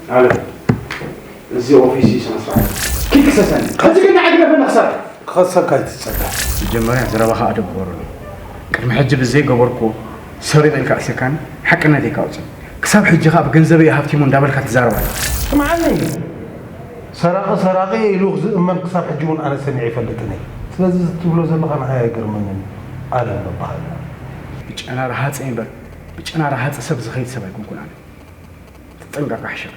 ኣለ፣ እዚ ኦፊስ እዩ ስነ ስርዓት። ኪድ ክሰሰኒ። ሕጂ ግን ንዓይ ግደፈኒ ክሳብ። ክኸሰካ ኣይትጸገም። መጀመርያ ዘረባኻ ኣደብ ግበረሉ። ቅድሚ ሕጂ ብዘይ ገበርኩዎ ሰሪቐ ኢልካ ኣሲርካኒ፣ ሓቅነተይ ካውጽእ። ክሳብ ሕጂ ኸኣ ብገንዘበይ ሃብቲሙ እንዳበልካ ትዛረብ ኣለኻ። ስምዓኒ። ሰራቒ ሰራቒ ኢሉ ዝእመን ክሳብ ሕጂ እውን ኣነ ሰሚዐ ይፈልጥን እየ። ስለዚ እዚ ትብሎ ዘለኻ ንዓይ ኣይገርመንን። ኣለም እበሃል። ብጨና ረሃፀ እምበር ብጨና ረሃፀ ሰብ ዝኸይድ ሰብ ኣይኮንኩን ኣነ። ትጠንቀቕ ካሕሸኻ።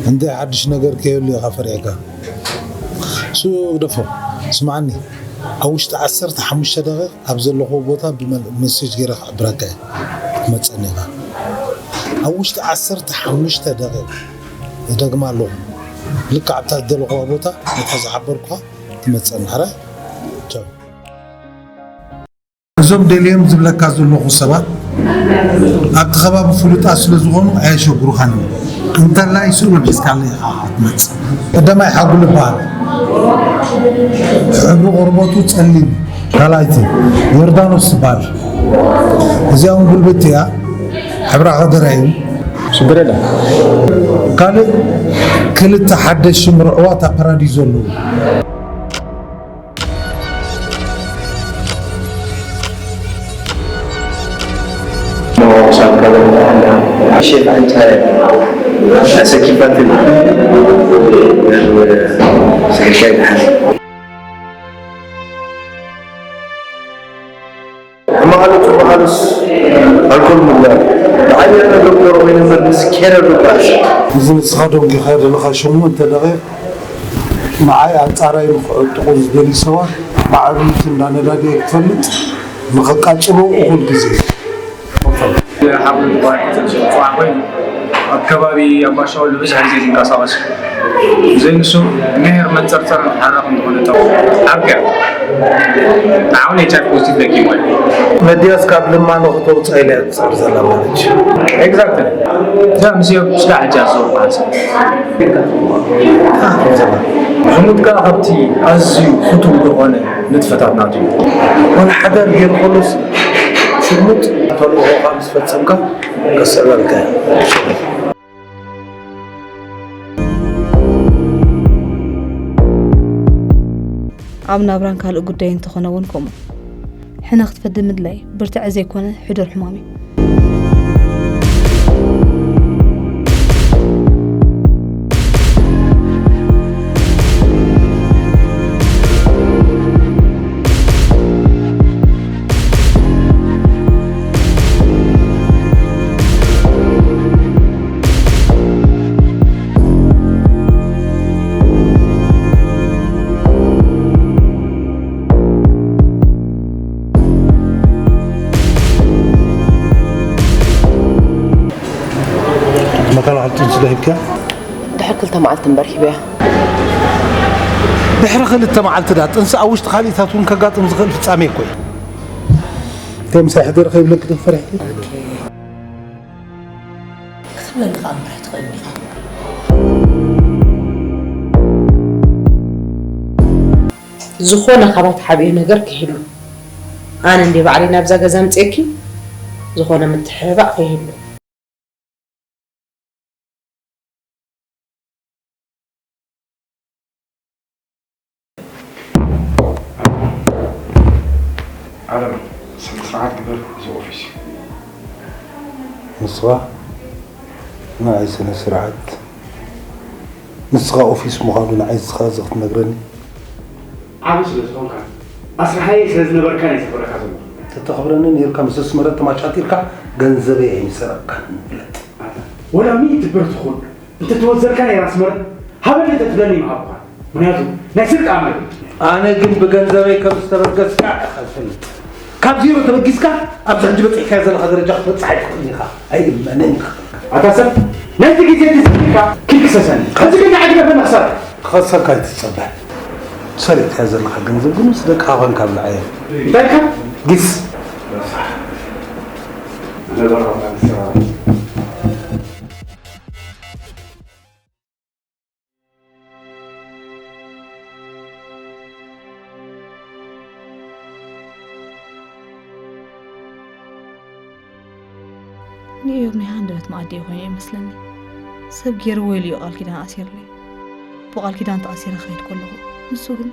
እንታይ ሓድሽ ነገር ከየሉ ኢኻ ፈሪሕካ? እሱ ግደፎ። ስምዓኒ፣ ኣብ ውሽጢ ዓሰርተ ሓሙሽተ ደቂቕ ኣብ ዘለኹዎ ቦታ ብመል-፣ መሴጅ ገይረ ክሕብረካ እየ። ክትመጸኒ ኢኻ። ኣብ ውሽጢ ዓሰርተ ሓሙሽተ ደቂቕ፣ እደግማ ኣለኹ። ልክዕ ኣብታ ዝደለኹዋ ቦታ፣ ነታ ዝሓበርኩኻ ትመጸኒ። ሕራይ? ቻው። እዞም ደልዮም ዝብለካ ዘለኹ ሰባት ኣብቲ ከባቢ ፍሉጣት ስለ ዝኾኑ ኣየሸግሩኻን እዮም። እንተላይ ስእሎም ሒዝካለይ ኢኻ ክትመጽእ። ቀዳማይ ሓጉል ይበሃል። ሕብሪ ቆርበቱ ጸሊም። ካልኣይቲ ዮርዳኖስ ትበሃል። እዚኣ እውን ጉልብቲ እያ። ሕብራ ከደራ እዩ። ሽግር የለን። ካልእ ክልተ ሓደሽቲ ምርዕዋት ኣብ ፓራዲዞ ኣለዉ። ሼፍ፣ አንተ አሰኪፋትን ወደ ስልሻይ ተሓዝ። ሕማቕ ኣሎ፣ ጽቡቕ ኣሎስ ኣልኮል ምግባር። ብዓብያ ነገር ዶክተር ኮይኑ እምበር ምስ ኬነር ዶክተር። እዚ ንስኻ ደንጒኻዮ ዘለኻ ሸሞንተ ደቂቕ ንዓይ ኣንጻራይ ንኽዕጥቑ ዝደልዩ ሰባት ብዓብይቲ እንዳነዳድየ ክትፈልጥ ንኽቃጭሎ እኹል ግዜ። ሓብሩ ድባይ ጽቡቕ ኮይኑ ኣብ ከባቢ ኣባሻውሉ ብዙሕ ግዜ ዝንቀሳቐስ እዩ። ብዘይ ንሱ ምሄር መንጸርጸር ሓራቕ እንደኾነ ተው። ዓርኪ ንዓውን ኤች ኣይ ቪ ፖዚቲቭ ደኪሙ እዩ። መድያስ ካብ ልማኖ ክተውፅኣ ኢለ እያ ትፅዕር ዘላ ማለት እዩ። ኤግዛክትሊ። እዛ ምስ እዮም ስጋ ሕጂ ኣዘው በሃልሰ። ዝሙት ከዓ ካብቲ ኣዝዩ ፍቱው ዝኾነ ንጥፈታት ናቱ እዩ። ዋላ ሓዳር ገይሩ ከሎስ ሽሙጥ ተልእኾኻ ምስ ፈጸምካ ከስዕበልካ እዩ። ኣብ ናብራን ካልእ ጉዳይ እንተኾነ እውን ከምኡ። ሕነ ክትፈዲ ምድላይ ብርትዐ ዘይኮነ ሕዱር ሕማም እዩ። መከላኸሊ ጥንሲ ዶ ሂብካ? ድሕሪ ክልተ መዓልቲ እምበር ሂበያ። ድሕሪ ክልተ መዓልቲ ዳ ጥንሲ ኣብ ውሽጢ ካልኢታት እውን ከጋጥም ዝኽእል ፍጻሜ እኮ እዩ። እንታይ ምሳይ ሕደር ከይብለኪ ዶ ፈሪሕኪ? ክትብለኒ ከኣ ምሕረት ትኽእል ኢኻ። ዝኾነ ካባይ ትሓብዮ ነገር ከይህሉ፣ ኣነ እንዴ ባዕለይ ናብዛ ገዛ ኣምጽኤኪ፣ ዝኾነ ምትሕብባእ ከይህሉ። ዓለም፣ ስነ ስርዓት ግበር፣ እዚ ኦፊስ እዩ። ንስኻ ንዓይ ስነ ስርዓት፣ ንስኻ ኦፊስ ምዃኑ ንዓይ ንስኻ እዚ ክትነግረኒ? ዓቢ ስለ ዝኾንካ፣ ኣስራሓይ ስለ ዝነበርካን እየ ዘኽብረካ ዘለኹ። ተተኽብረኒ ነይርካ፣ ምስ ኣስመረት ተማጫቲርካ ገንዘበይ ኣይምሰረቕካን፣ ፍለጥ። ኣታ፣ ወላ ሚእቲ ብር ትኹን፣ እንተተወዘርካ ነይራ ኣስመረት፣ ሃበኒ እንተትብለኒ ምሃብኳ። ምኽንያቱ፣ ናይ ስርቂ ኣመል እዩ። ኣነ ግን ብገንዘበይ ከም ዝተበገስካ ኢኻ ዝፈልጥ። ካብ ዜሮ ተበጊስካ ኣብዚ ሕጂ በጺሕካዮ ዘለኻ ደረጃ ክትበጽሕ ኣይትኽእልን ኢኻ። ኣይእመንን ኢኻ። ኣታ ሰብ፣ ነቲ ግዜ እቲ ዘኪርካ ክይክሰሰኒ። ሕጂ ግን ንዓይ ግደፈኒ ክሳብ ክኸሰካ ኣይትጸበ። ሰሪቕካዮ ዘለኻ ገንዘብ ግን ምስ ደቅኻ ኮንካ ብልዓዮ። እንታይ ኢልካ? ግስ። ኣነ ዘረባ ንእዮብ ናይ ሃንደበት መኣዲ እዩ ኮይኑ ይመስለኒ። ሰብ ገይርዎ ኢሉ እዩ ቃል ኪዳን ኣሲርለይ። ብቃል ኪዳን ተኣሲረ ክኸይድ ከለኹ፣ ንሱ ግን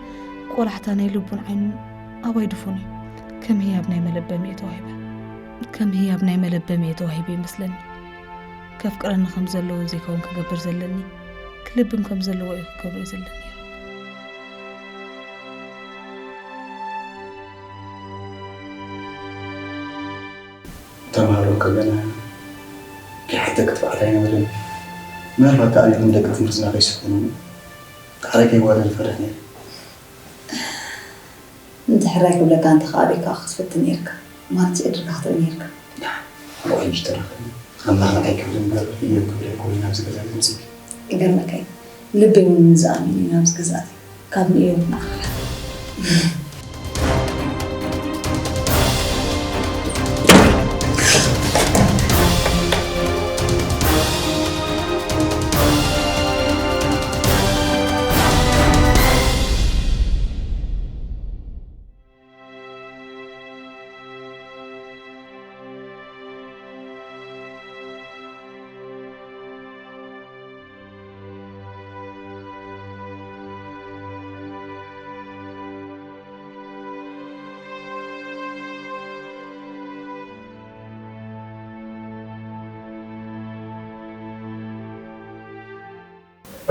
ቆላሕታ ናይ ልቡን ዓይኑን ኣባይ ድፉን እዩ። ከም ህያብ ናይ መለበሚ እየ ተዋሂበ። ከም ህያብ ናይ መለበሚ እየ ተዋሂበ ይመስለኒ። ከፍቅረኒ ከም ዘለዎ ዘይከውን ክገብር ዘለኒ፣ ክልብም ከም ዘለዎ እዩ ክገብሮ ዘለኒ። ተምሃሮ ከለና ከይሓተክት በዓል ኣይነበርን። ምናልባት ተኣሊኹም ደቂ ትምህርትና ከይስሕቱኒ ዳሕራይ ከይዋደድ ይፈርሕ ነይረ። እንድሕር ኣይክብለካ እንተ ከኣ ኣበይ ከኣ ክትፈትን ነይርካ። ማለት ጭድርካ ክትርኢ ነይርካ። ርኡይ ምስ ተረኸብና ኣምላኽ ንዓይ ክብሪ እምበር ኢዮብ ክብሪ ኣይኮነን ኣብዚ ገዛ ዘምጽእኪ። ይገርመካ እዩ። ልበይ እውን ንዝኣምን እዩ ናብዚ ገዛ ኣትዩ። ካብ ንእዮብ ንዓኻ።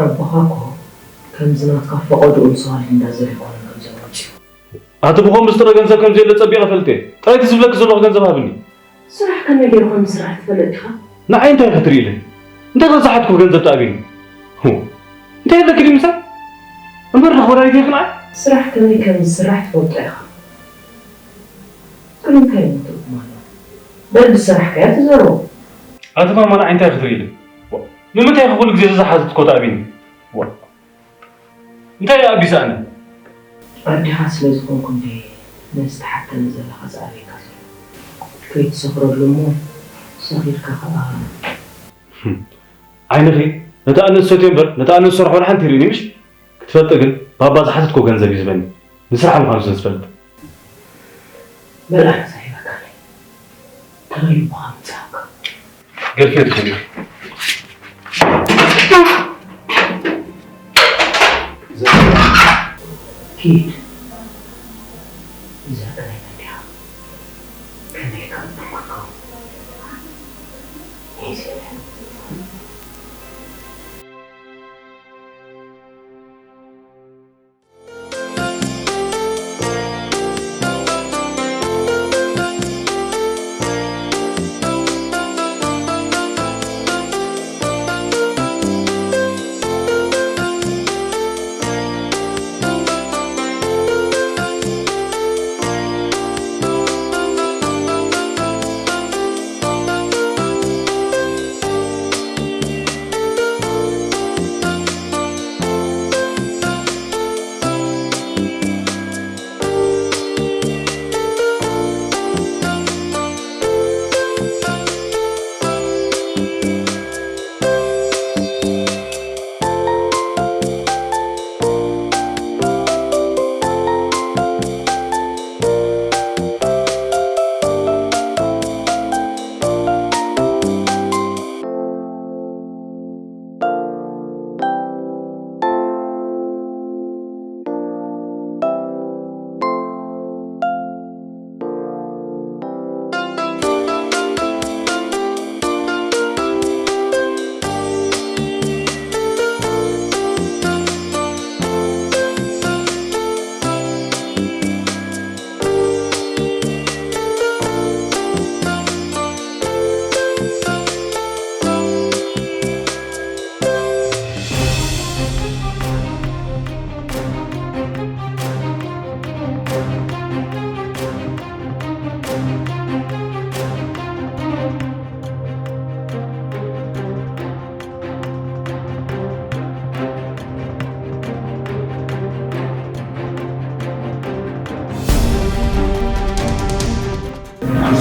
ኣቦኻ እኮ ከምዚ ናትካ ፈቐድኡ ንስኻ ልንዳ ዘር ኣይኮነን ከምዚ ወፂኡ። ኣቲ ብኸምዚ ጥረ ገንዘብ ከምዘየለ ጸቢቐ እፈልጥ እየ። ጥራይ እቲ ዝብለኪ ዘለኹ ገንዘብ ሃብኒ። ስራሕ ከመይ ገይሩ ከም ዝስራሕ ትፈልጥ ዲኻ? ንዓይ እንታይ ኢኺ ትርእይለይ? እንታይ ዝሓትኩ ገንዘብ ትኣብኒ? ሁ፣ እንታይ ኣለኪ ድዩ ምሳይ? እምበር ዶ ወላዲት ኢኺ ንዓይ? ስራሕ ከመይ ከም ዝስራሕ ትፈልጦ ኢኻ። ግን እንታይ እዩ ትርጉም ኣለዎ? በል ዝሰራሕካዮ ተዛረቦ። ኣቲ ማማ ንዓይ እንታይ ኢኺ ትርእይለይ? ንምንታይ ኢኺ ኩሉ ግዜ ዝሓተትክዎ ትኣብኒ? ዋ። እንታይ ይኣቢስ ኣነ? ኣዴኻ ስለ ዝኾንኩ እንድየ ነዚ ትሓተኒ ዘለኻ ዝኣብየካ ዘሎ። ከይትሰኽረሉ እሞ ሰኺርካ ከኣ። ዓይንኺ ነቲ ኣነ ዝሰትዮ እምበር ነቲ ኣነ ዝሰርሖ ወላ ሓንቲ ይርእኒ ምሽ? ክትፈልጢ ግን ባባ ዝሓተትክዎ ገንዘብ እዩ ዝህበኒ። ንስራሕ ምዃኑ ስለ ዝፈልጥ። በል ኣነ ሳሒበካ ነይ። ተበይ ምዃኑ ምጽኣካ። ገርፌ ትኾን። ኪድ። እዛ ጥራይ መን ድያ? ከመይ ከም ትኩርኩም? ሂዚ።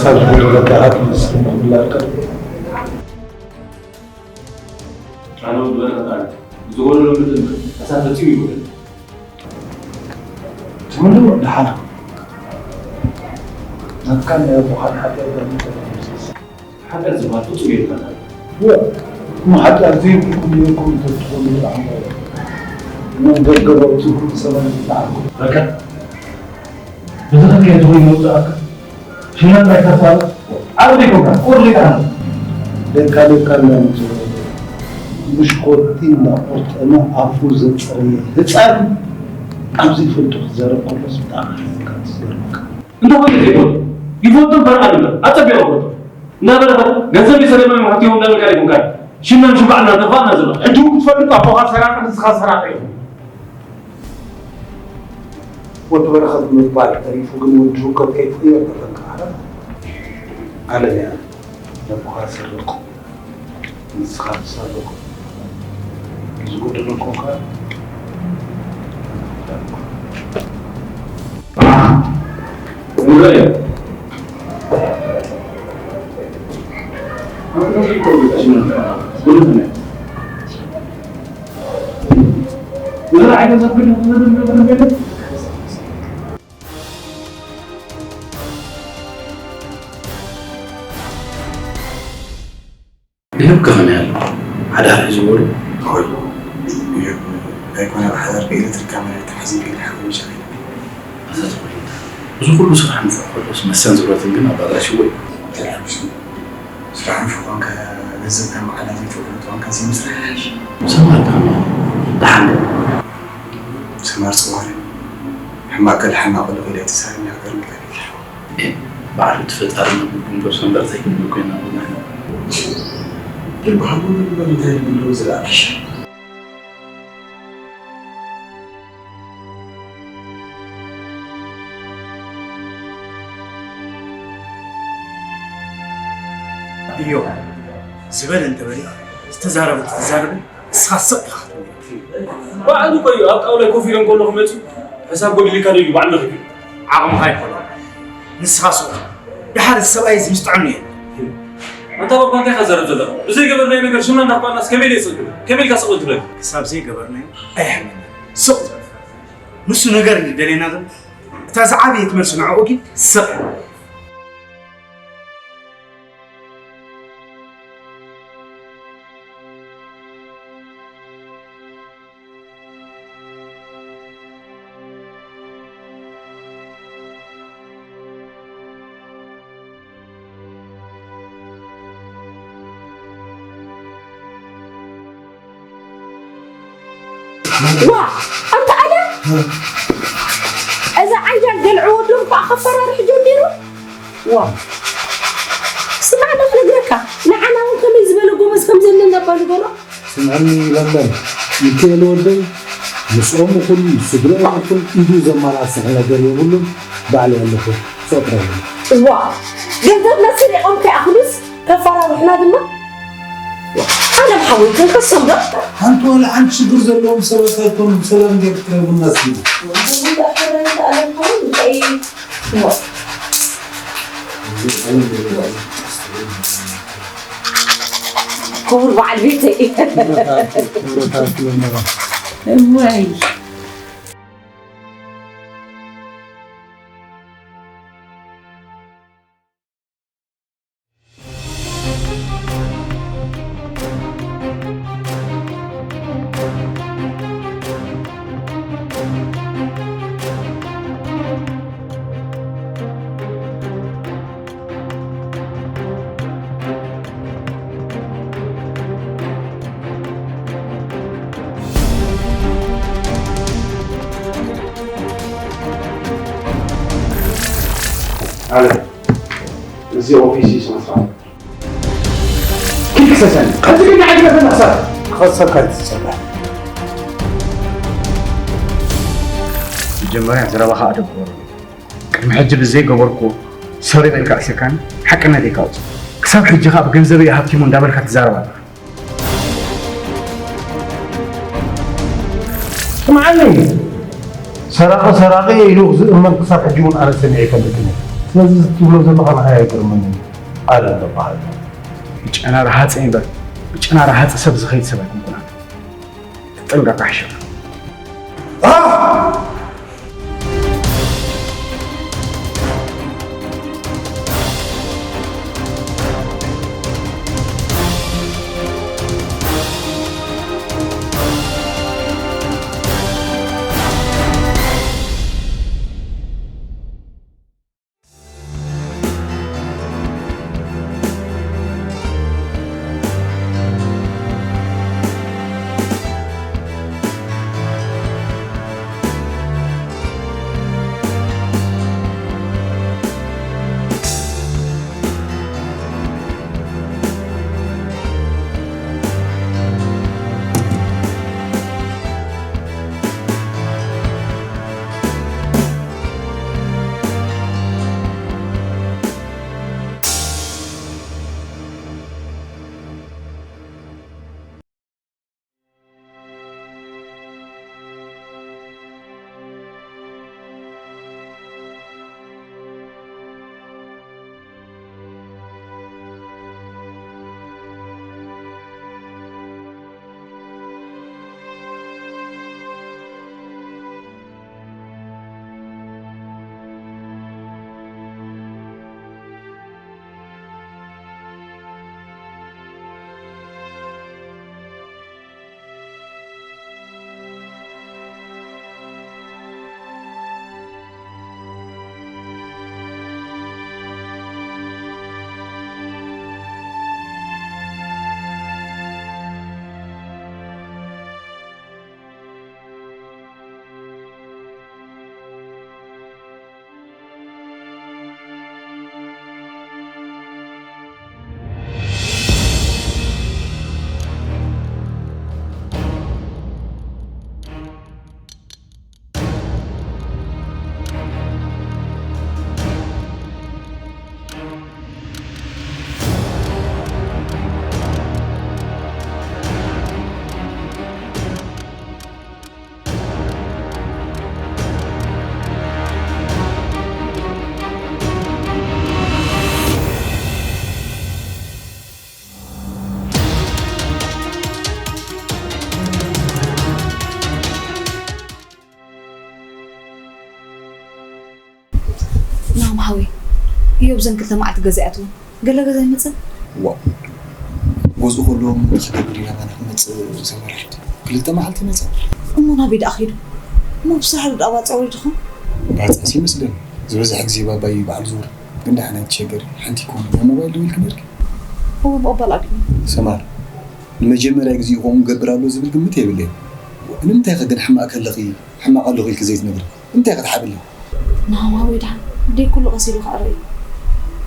ካብ ዝጎደለካ ክትመስል ምኽላልካ። ኣነ ወዲ በረኸት ኣነ። ዝጎደሎ ምንም ተሳተፊ ይጎደል። ትምሉ ደሓን። ናትካ ናይ ኣቦኻን ሓጢኣት ዳርጋ ተመልሰስ። ሓጢኣት ዝበሃል ፍጹም የብልናን። እወ፣ እሞ ሓጢኣት ዘይብልኩም ነይርኩም እንተትኾኑ ኣምላኽ፣ እሞ ደገ ኣውጺእኩም ሰማይ ምተዓልኩም። በቃ፣ ብዝኽክል ትኾይኑ ይውጻእካ። ሽና እንታይ ተፋል? ዓርቢ ይኮንካ፣ ቁሪ ይጣዕም። ደካ ደካ እንዳምጽኡ፣ ብሽኮቲ እንዳቆርጠመ ኣፉ ዘጸረየ ህጻን ኣብ ዘይፈልጦ ክዛረብ ከሎስ ብጣዕሚ ሓዚንካ ትዝገርመካ። እንታይ ኮይኑ ዘይፈልጦ? ይፈልጦ እምበር ኣነ እምበር ኣጸቢቐ እፈልጦ። እንዳበረኸት ገንዘብ ይሰለመ ሃብትዮም እንዳበልካ ይኮንካ። ሽናን ሽባዕና ተፋና ዘሎ። ሕጂ እውን ክትፈልጥ ኣቦኻ ሰራቂ ንስኻ ሰራቂ ኢኹም። ወዲ በረኸት ምባል ተሪፉ ግን ወዲ ህውከት ከይትቕየር ተጠንቀቕ። ኣነ እያ ነቦኻ ዝሰርቕ፣ ንስኻ ትሰርቕ። ዝጎደለኩም ከ? ንበል እያ። ኢዮብ ከመይ ኣሎ? ሓዳር ሒዙ በሉ? ሆይ፣ ኢዮብ ኣይኮነ ብሓዳር ብኤሌክትሪክ ካሜራ ተታሒዙ ገለ ሓበሬታ ከይነግረኒ። ኣታ ተኾይኑ፣ እዚ ኩሉ ስራሕ ንፉዕ ከሎስ መስተን ዝብረትን ግን ኣባላሽዎ እዩ። ስራሕ ንፉዕ ኮንካ ገንዘብ ከም መዓላ ዘይትውዕል ኮንካ ዘይምስራሕ ይሓይሽ። ሰማር ከመይ ኣሎ? ደሓን ዶ? ሰማር ጽዋር እዩ። ሕማቕ ገለ ሕማቕ ኣሎ ከይደ ኣይትዛረብኒ ሃገር ምልካል ይልሓው። ኤ፣ ባዕሉ እቲ ፈጣሪ ነብሉ ክንገብሶ እምበር ዘይክንብል ኮይና ንሕና። ልቢ ሃቡ ንብሎ እንታይ ንብሎ ዝለኣለሽ። እዮ፣ ዝበለ እንተበለ፣ ዝተዛረበ ትዛረበ፣ ንስኻ ስቕ ኢኻ ክትብል። ባዕሉ እኮ እዩ ኣብ ጣውላ ኮፍ ኢሎም ከለኹ መፂኡ፣ ሕሳብ ጎዲልካ ዶ ኢሉ ባዕሉ ከፊሉ። ዓቕምኻ ኣይኮነን። ንስኻ ስቕ። ደሓር እዚ ሰብኣይ እዚ ምስጥዐኒ እየ። ኣንታ ባባ እንታይ ኢኻ ትዛረብ ዘለኻ? ብዘይገበርናዮ ነገር ሽምና እንዳኽባልናስ ከመይ ኢለ ስቕ ክብል? ከመይ ኢልካ ስቕ ትብለኒ? ክሳብ ዘይገበርናዮ ኣይሕመና። ስቕ ዝበል። ንሱ ነገር እዩ ደልየና ዘሎ። እታ ዝዓበየት መልሲ ንዕኡ ግን ስቕ። ዋ፣ ኣንታ ኣደ፣ እዛ ዓንጃል ገልዒ ወዶም ከኣ ከፈራርሕ ጀሚሩ። ዋ፣ ስማዕ ዶ ክነግረካ፣ ንዓና እውን ከመይ ዝበለ ጎበዝ ከም ዘለና እባ ንገሮ። ስምዕኒ ለምለም፣ ሚካኤል ወደይ ምስኦም ይኹን ምስ ስድርኦም ይኹን ኢዱ ዘመላስሕ ነገር የብሉን። ባዕለይ ኣለኹ፣ ስቕ ጥራይ በሊ። እዋ፣ ገንዘብና ሰሪቖም ከይኣኽሉስ ከፈራርሑና ድማ። ዓለም ሓወይ፣ ክንከሶም ዶ? ሓንቲ ዋላ ሓንቲ ሽግር ዘለዎም ሰባት ኣይኮኑን፣ ሰላም ጌርካ ቡና ስቲ። ክቡር በዓል ቤተይ። ክብረታት ክብረታት ክብረታት። እዋይ። ኣለ፣ እዚ ኦፊስ እዩ ስነ ስርዓት። ኪድ ክሰሰኒ። ሕጂ ግን ንዓይ ግደፈኒ ክሳብ ክኸሰካ ኣይትጸበ። መጀመርያ ዘረባኻ ኣደብ ግበረሉ። ቅድሚ ሕጂ ብዘይገበርኩዎ ሰሪቐ ኢልካ ኣሲርካኒ፣ ሓቅነተይ ከኣ ኣውጽእ። ክሳብ ሕጂ ከኣ ብገንዘበይ ሃብቲሙ እንዳበልካ ትዛረብ ኣለኻ። ስምዓኒ፣ ሰራቒ ሰራቒ ኢሉ ዝእመን ክሳብ ሕጂ እውን ኣነ ሰሚዐ ኣይፈልጥን እየ። ስለዚ እዚ ትብሎ ዘለኻ ንዓይ ኣይገርመንን እዩ። ኣለም ዝበሃል። ብጨና ረሃፀ እምበር ብጨና ረሃፀ ሰብ ዝኸይድ ሰብ ኣይኮንኩን ኣነ። ተጠንቀቕ ሓሸካ። ናም ሓወይ፣ እዮብ ዘን ክልተ መዓልቲ ገዛ ይኣትዎ። ገለ ገዛ ይመጽእ? ዋእ፣ ገዝኡ ከሎ ንኽገብር ኢና ባና ክመጽእ ሰመርሕት። ክልተ መዓልቲ ይመጽእ። እሞ ናበይ ደኣ ኸይዱ? እሞ ብስራሕ ዶ ደኣ ባጽዕ ወሪድኹም? ባጽዕስ ይመስለኒ። ዝበዝሐ ግዜ ባባይ በዓል ዙር። ግን ደሓን ኣይትሸገሪ። ሓንቲ ይኮን ናይ ሞባይል ደዊልኪ ነርኪ? እዎ፣ ብቐባል ኣድሚ። ሰማር፣ ንመጀመርያ ግዜ ከምኡ ገብር ኣሎ ዝብል ግምት የብለይ። ንምንታይ ከ ግን ሕማቕ ከለኺ፣ ሕማቕ ኣለኹ ኢልኪ ዘይትነግሪ? እንታይ ክትሓብሊ? ናሆም ሓወይ፣ ደሓን ደይ ኩሉ ቀስ ኢሉ ከኣ ርእዩ።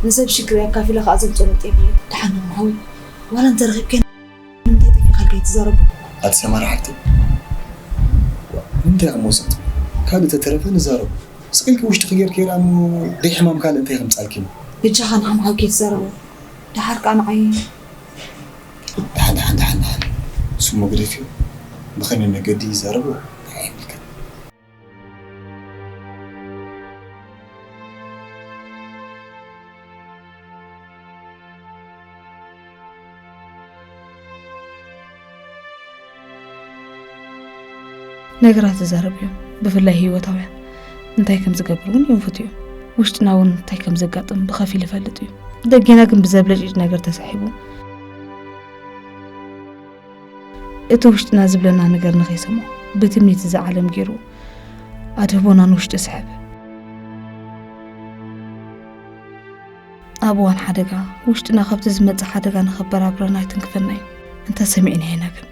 ንሰብ ሽግር ኣካፊለ ከኣ ዘምጽኦ ለውጢ የብለይ። ደሓን ናሆም ሓወይ፣ ዋላ እንተረኺብከ ንምንታይ ጠፊእካ ኢልካ ኣይትዛረቦ? ኣቲ ሰማር ሓፍተይ፣ ንምንታይ ከም ወሰንቲ ካልእ ተተረፈ ንዛረቡ። ስቕ ኢልኪ ውሽጥኺ ጌርኪ ርኣ እሞ ደይ ሕማም ካልእ እንታይ ከምጻልኪ? በጃኻ ንዓም ሓው ከይትዛረቦ። ደሓር ከኣ ንዓይ። ደሓን፣ ደሓን፣ ደሓን፣ ደሓን። እሱ እሞ ግደፍዮ። ብኸመይ መገዲ ይዛረቦ? ንዓይ ኣይምልከት። ነገራት ዝዛረቡ እዮም፣ ብፍላይ ህይወታውያን። እንታይ ከም ዝገብር እውን እዮም ፍትዮም። ውሽጥና እውን እንታይ ከም ዘጋጥም ብኸፊል ይፈልጥ እዩ። ደጌና ግን ብዘብለጭልጭ ነገር ተሳሒቡ። እቲ ውሽጥና ዝብለና ነገር ንኸይሰምዖ ብትምኒት እዚ ዓለም ገይሩ ኣድህቦና ንውሽጢ ስሕብ። ኣብ እዋን ሓደጋ ውሽጥና ካብቲ ዝመጽእ ሓደጋ ንኸበራብረና ኣይትንክፈና እዩ። እንተ ሰሚዕና ኢና ግን።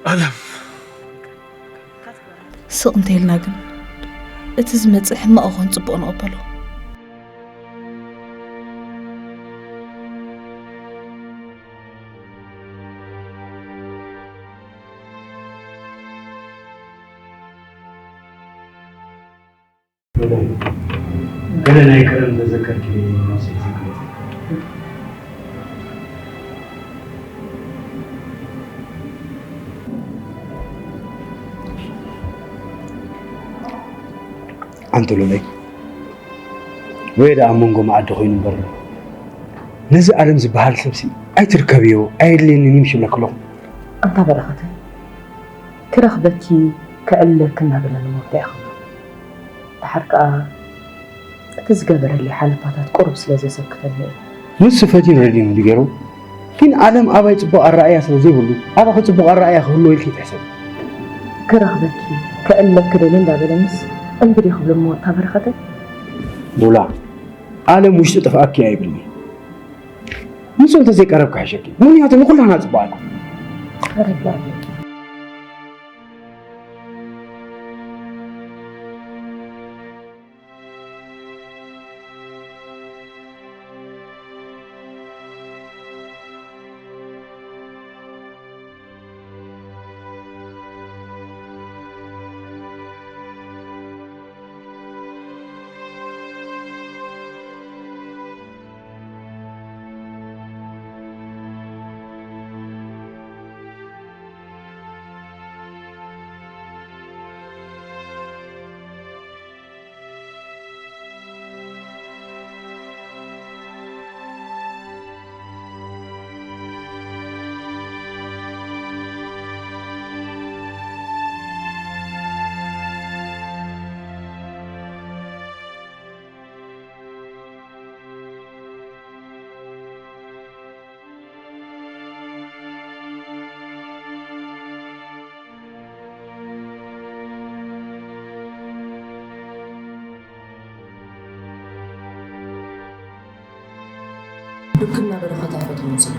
ኣለም። ስቕ እንተይልና ግን፣ እቲ ዝመጽእ ሕማቕ ይኹን ጽቡቕ ንቕበሎ። ገለ ናይ ቀደም ተዘከርኪ ነብሰይ ዘግለጽ። ኣንተ ሎለይ፣ ወይ ደኣ ኣብ መንጎ መኣዲ ኮይኑ እምበር፣ ነዚ ኣለም ዝበሃል ሰብሲ ኣይትርከብዮ፣ ኣየድልየንን እዩ ምሽ ይብለኪ ኣለኹ። ኣንታ በረኸተይ፣ ክረኽበኪ፣ ክዕልለኪ እናበለኒ ሞት እያ ክብሎ። ደሓር ከኣ እቲ ዝገበረለይ ሓለፋታት ቁሩብ ስለ ዘሰክፈኒ እዩ። ንሱ ፈትዩን ረድዩን እዩ ገይሩ። ግን ኣለም ኣባይ ጽቡቕ ኣረኣእያ ስለ ዘይብሉ፣ ኣባኺ ጽቡቕ ኣረኣእያ ክህልዎ ኢልኪ ትሕሰብ። ክረኽበኪ፣ ክዕለኪ ደልየ እንዳበለንስ እምቢ ድዩ ክብል እሞ እታ በረኸተይ? ሉላ፣ ኣለም ውሽጢ ጥፍኣኪ ኣይብልኒ። ንሱ እንተዘይቀረብኪ ሕሸኪ። ምኽንያቱ ንኹላና ጽቡቕ ኣይኮን። ተረዳእኒ። ርክብና በረኸት ኣይፈትዎን ዘሎ።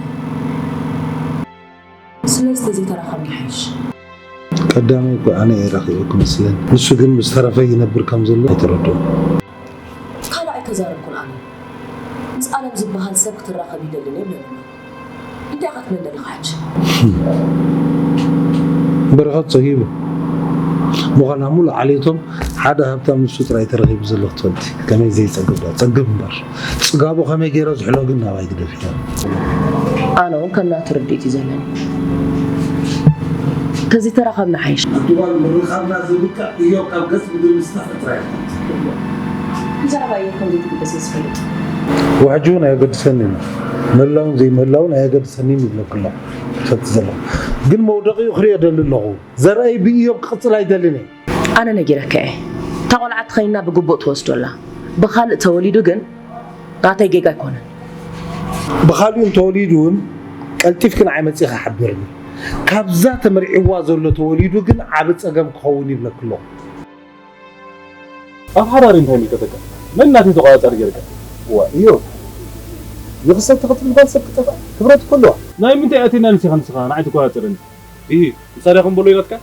ስለዚ ተዘይተራኸብና ይሓይሽ። ቀዳማይ እኮ ኣነ እየ ረኺበ ክመስለኒ። ንሱ ግን ብዝተረፈ ይነብር ከም ዘሎ ኣይተረድኦን። ካልእ ኣይተዛረብኩን ኣነ። ምስ ኣለም ዝበሃል ሰብ ክትራኸብ ይደልን የብለንን። እንታይ ኢኻ ክትብል ዘለኻ ሕጂ? በረኸት ጸጊቡ። ምዃና ሙሉእ ዓሌቶም ሓደ ሃብታም ንሱ ጥራይ ተረኺቡ ዘሎ ክትፈልጢ። ከመይ ዘይጸግብ ዶ? ጸግብ እምበር። ጽጋቡ ከመይ ገይረ ዝሕሎ ግን ናባይ ግደፍዮ። ኣነ እውን ከም ናቱ ርድኢት እዩ ዘለኒ። ተዘይተራኸብና ሓይሽ። ኣብ ድባል ምርኻብና ዘብቅዕ እዮብ ካብ ገጽ ምድሪ ምስ ጠፍአ ጥራይ። ብዛዕባ እዮብ ከም ዘይትግደስ እየ ዝፈልጥ። ወሕጂ እውን ኣየገድሰንን እዩ። ምህላውን ዘይምህላውን ኣየገድሰንን ይብለኪ ኣለኹ። ትፈልጢ ዘለኹ። ግን መውደቂኡ ክርእዮ እደሊ ኣለኹ። ዘርኣይ ብእዮብ ክቕጽል ኣይደልን እየ። ኣነ ነጊረካ እየ። እታ ቆልዓ ተኸይና ብግቡእ ትወስዶ ኣላ። ብኻልእ ተወሊዱ ግን ናተይ ጌጋ ኣይኮነን። ብኻልኡ እንተወሊዱ እውን ቀልጢፍኪ ንዓይ መጺእኺ ሓብርኒ። ካብዛ ተመርዒዋ ዘሎ ተወሊዱ ግን ዓቢ ጸገም ክኸውን ይብለኪ ኣለኹ። ኣብ ሓዳር እንታይ ይምልከተካ? መን ናተይ ተቋጻጻሪ ጌርካ? ዋ፣ እዮብ። ንኽሰቲ ክትብል ጓል ሰብ ክጠፍኣ ክብረት እኮ ኣለዋ። ናይ ምንታይ ኣቲና ንሲኻ ንስኻ ንዓይ ትቆጻጸረኒ? ኢሂ፣ ንሳ ድያ ከም በሎ ኢላትካ?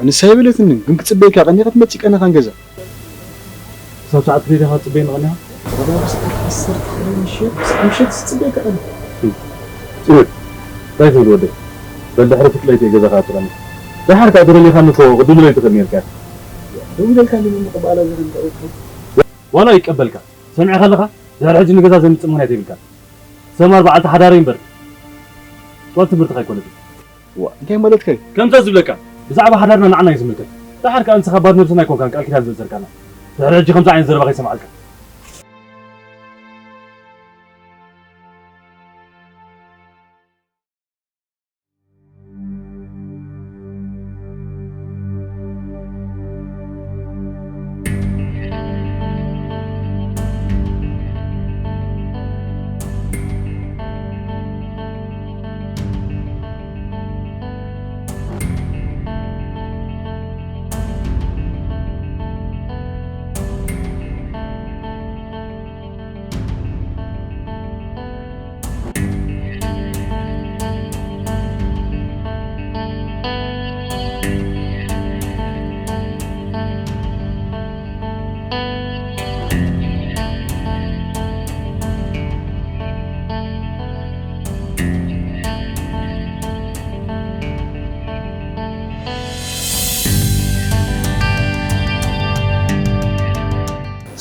ንሳ ኣይበለትንን፣ ግን ክጽበየካ ቀኒኻ ትመጽእ ቀኒኻ ንገዛ። ክሳብ ሰዓት ክንደይ ዲኻ ትጽበየኒ ቀኒኻ? ቀዳም ሰዓት ዓሰርተ ሓደ ምሸት፣ ምሸት ትጽበየካ ቀኒኻ። ጽዮን፣ እንታይ ትብል ወደይ? በል ድሕሪ ፍትለይተይ ገዛኻ ኣትረኒ። ደሓር ከኣ ተደሊኻኒ እኮ ቅድም ኢለ ኣይትኽእል ነርካ። ደው ኢለልካ ኣለኒ እሞ ቅብኣላ ዘረን እንታይ ኢልካ? ዋላ ይቀበልካ። ሰሚዕካ ኣለኻ? ድሕሪ ሕጂ ንገዛ ዘምጽእ ምኽንያት የብልካን። ሰማር በዓልቲ ሓዳረይ እምበር ጓል ትምህርትኻ ኣይኮነትን። ዋ፣ እንታይ ማለትካ እዩ? ከምዛ ዝብለካ፣ ብዛዕባ ሓዳርና ንዓና እዩ ዝምልከት። ደሓር ከኣ ንስኻ ባዶ ነብስና ኣይኮንካን ቃል ኪዳን ዘእሰርካና። ድሕሪ ሕጂ ከምዚ ዓይነት ዘረባ ከይሰምዓልካ።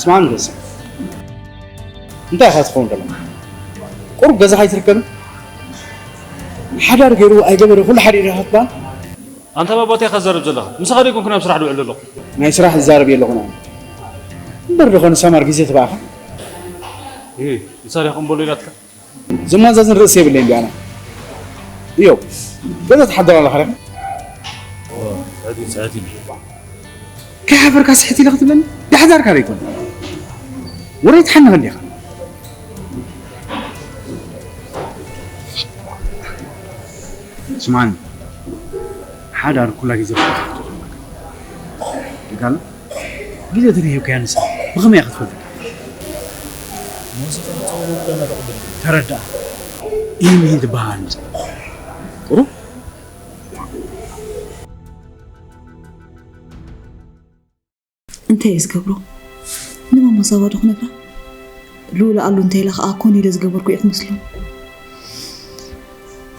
ስማዕኒ ገዛ እንታይ ኢኻ ትኸውን ዘለኻ? ቁሩብ ገዛ ከይትርከብን ሓዳር ገይሩ ኣይገበረ ኩሉ ሓደ ኢኻ ክትበሃል? ኣንታ ባቦ እንታይ ኢኻ ትዛረብ ዘለኻ? ምሳኻ ዶ ኣይኮንኩን ኣብ ስራሕ ዝውዕል ዘለኹ? ናይ ስራሕ ዝዛረብ የለኹን ኣነ። እምበር ዶ ኾነ ሰማር ግዜ ተባእኻ? እህ፣ ምሳሌ ከም በሎ ኢላትካ? ዘማዛዝን ርእሲ የብለይን ድዩ ኣነ? እዮ፣ ገዛ ትሓድር ኣለኻ ዲኻ? ኦ፣ ጸዕቲ፣ ጸዕቲ። ከይሓፈርካ ስሕት ኢለ ክትብለኒ? ዳሕዳርካ ዶ ኣይኮነ? ወረይ ትሓንኽ እንዲኻ። ስማዕኒ፣ ሓዳር ኩላ ግዜ ክትሓቶ ዘለካ። ይጋል? ግዜ ተደሂብካያ ንሳ ብኸመይ እያ ክትፈልጠካ? ተረዳእ። ይህ ምሂን ትበሃል ምጽ። ጥሩ? እንታይ እየ ዝገብሮ? ንማማ ሳባ ዶ ክነግራ? ልኡል ኣሉ እንተ ኢላ ኸዓ ኮን ኢለ ዝገበርኩ እየ ክመስሎ።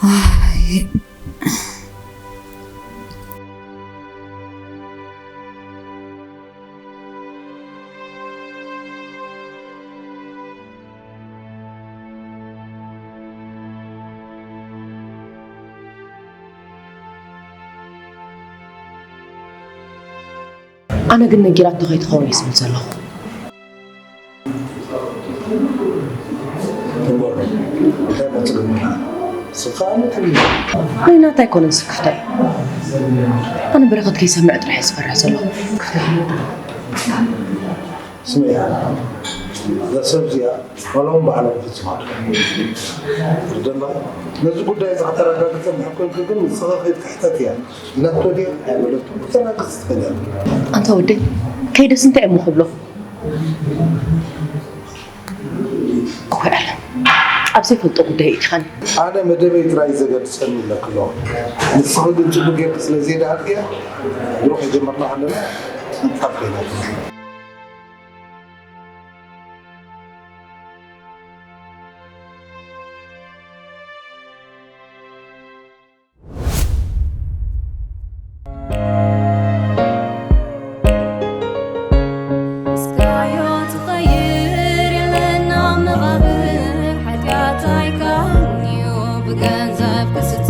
ኣይ። ኣነ ግን ነጊራቶ ከይትኸውን እየ ዝብል ዘለኹ። ናይ ናታ ኣይኮነን ስክፍታይ። ኣነ በረኸት ከይሰምዕ ጥራሕ እየ ዝፈርሕ ዘለኹ። ስመያ፣ እዛ ሰብ እዚኣ ዋላ እውን ባዕሎም ፍጹም ኣይኮኑን። ትርደና? ነዚ ጉዳይ እዚ ከተረጋግጸ እንድሕር ኮንኪ ግን ንስኺ ከይድ ክሕተት እያ። ኢላቶ ድያ ኣይበለቶ? ክተረጋግጽ ትኽእል እያ። ኣንታ ወደይ፣ ከይደስ እንታይ እሞ ክብሎ? እኮ ዓለም፣ ኣብ ዘይፈልጦ ጉዳይ እቲኻኒ። ኣነ መደበይ ጥራይ ዘገድሰኒ ኢለኪ ኣለኹ። ንስኺ ግን ጽቡቕ ጌርኪ ስለ ዘይደሃልክያ፣ ድሮ ከይጀመርና ከለና ሓንሳብ ኮይና። እስካዮ ትቐይር የለን ኣብ መቓብር፣ ሓጢኣት ኣይካንዩ ብገንዘብ ክስተ፣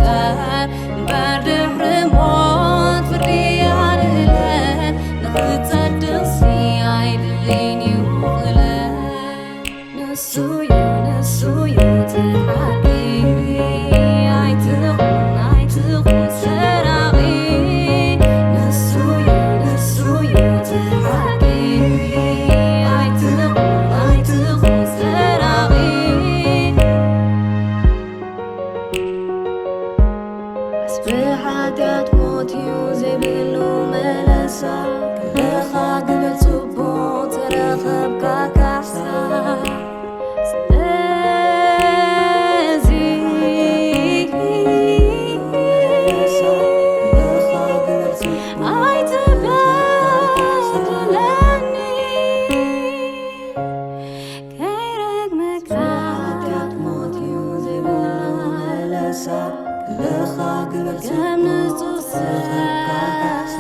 እምበር ድሕሪ ሞት ፍርዲ ኣልዕለ፣ ንኽትጸድቕሲ ኣይድልን እዩ ክእለ። ንሱዩ ንሱዩ እቲ ሓቂ፣ ኣይትኹን ኣይትኹን ሰራቒ። ንሱዩ ንሱዩ እቲ ሓቂ፣ ኣይትኹን ኣይትኹን ሰራቒ። ዓስቢ ሓጢኣት ሞት እዩ ዘይብሉ መለሳ፣ ክልኻ ግበር ጽቡቕ ተረኸብካ ካሕሳ። ስለዚ ኣይትበድለኒ። ከይረግመካ። ሞት እዩ ዘይብላ መለሳ፣ ክልኻ ግበር ከም ንጹህ ሰብካ ካሕሳ።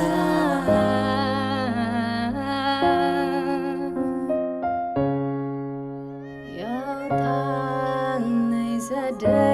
ያውጣን ይሰደድ።